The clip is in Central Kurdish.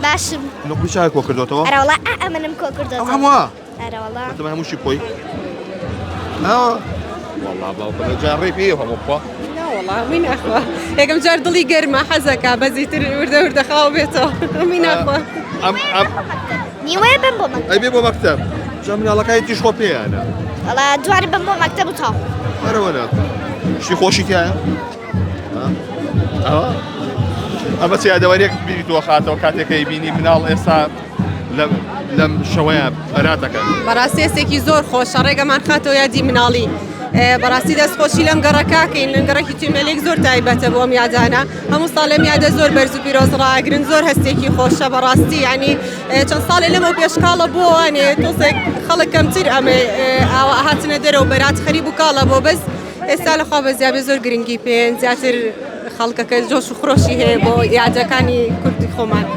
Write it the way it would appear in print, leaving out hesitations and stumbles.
باشم. نقلی چای کۆ کردوتەوە؟ ئەرە وەڵا ئا ئەمنم کۆ کردوتەوە. ئەو هەمووە؟ ئەرە وەڵا. بەتەمە هەمووشی بخۆی؟ ها وەڵا باوکە لە جار ڕێی پێ هەموو بخوا. نا وەڵا هەمووی ناخوا. یەکەم جار دڵی گەرمە حەزەکا بەزیتر وردە وردە خاو بێتەوە هەمووی ناخوا. ئەم ئەم نیوەیە بم بۆ مەکتەب. ئەی بێ بۆ مەکتەب. جا مناڵەکانی تیش خۆ پێیانە. وەڵا دوانە بم بۆ مەکتەب و تاو. ئەرە وەلا. شتی خۆشی تیایە؟ ئەوە ئەمە چ یادەوەریەک بیری تۆ خاتەوە کاتێک کە بینی مناڵ ئێستا لەم شەوەیە بەرات دەکەن. بەڕاستی هەستێکی زۆر خۆشە ڕێگەمان خاتەوە یادی مناڵی بەڕاستی دەست خۆشی لەم گەڕەکەکەین لەم گەڕەکی تونێلێک زۆر تایبەتە بۆ ئەم یادانە هەموو ساڵ لەم یادە زۆر بەرز و پیرۆز ڕاگرن زۆر هەستێکی خۆشە بەڕاستی ینی چەند ساڵێ لەمەو پێشکاڵە بۆوانێ تۆزێک خەڵک کەمتر ئەمێ ئاوا هاتنە دەرەوە بەرات خەریب و کاڵە بۆ بەس ئێستا لە خوا بەزیابێ زۆر گرنگی پێن زیاتر خەڵکەکە جۆش و خرۆشی هەیە بۆ یادەکانی کوردی خۆمان.